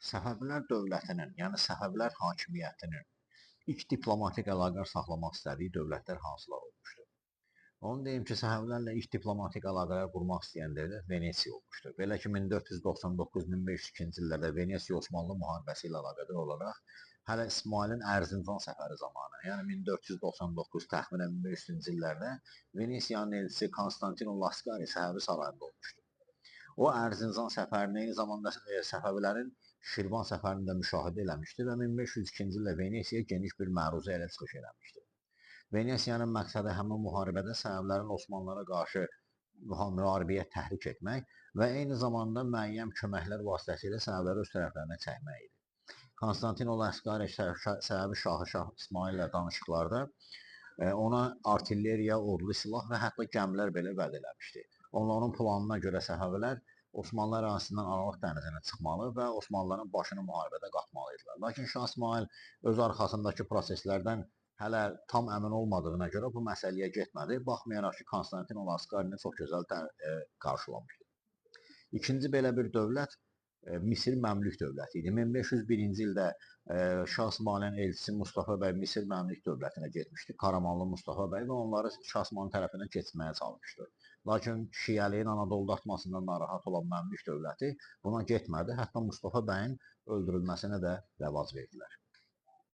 Səfəvilər dövlətinin, yəni Səfəvilər hakimiyyətinin ilk diplomatik əlaqə saxlamaq istədiyi dövlətlər hansılar olmuşdu? Onu deyim ki, Səfəvilərlə ilk diplomatik əlaqələr qurmaq istəyən dövlət Venesiya olmuşdu. Belə ki, 1499-1502-ci illərdə Venesiya-Osmanlı müharibəsi ilə əlaqədar olaraq hələ İsmailin Ərzincan səfəri zamanı, yəni 1499 təxminən 1500-cü illərdə Venesiyanın elçisi Konstantino Lascari Səfəvi sarayında olmuşdu. O Ərzincan səfərini, eyni zamanda Səfəvilərin Şirvan səfərini də müşahidə eləmişdi və 1502-ci ildə Venesiyaya geniş bir məruzə ilə çıxış eləmişdi. Venesiyanın məqsədi həmin müharibədə Səfəvilərin Osmanlılara qarşı müharibəyə təhrik etmək və eyni zamanda müəyyən köməklər vasitəsilə Səfəviləri öz tərəflərinə çəkmək idi. Konstantino Lascari Səfəvi şahı Şah İsmaillə danışıqlarda ona artilleriya, odlu silah və hətta gəmilər belə vəd eləmişdi. Onların planına görə Səfəvilər Osmanlı ərazisindən Aralıq dənizinə çıxmalı və Osmanlıların başını müharibədə qatmalı idilər. Lakin Şah İsmail öz arxasındakı proseslərdən hələ tam əmin olmadığına görə bu məsələyə getmədi. Baxmayaraq ki, Konstantino Lascarini çox gözəl qarşılamışdı. İkinci belə bir dövlət Misir Məmlük dövləti idi. 1501-ci ildə Şah İsmailin elçisi Mustafa bəy Misir Məmlük dövlətinə getmişdi. Karamanlı Mustafa bəy və onları Şah İsmailin tərəfindən keçməyə çalışmışdı. Lakin şiəliyin Anadoluda artmasından narahat olan Məmlük dövləti buna getmədi. Hətta Mustafa bəyin öldürülməsinə də rəvac verdilər.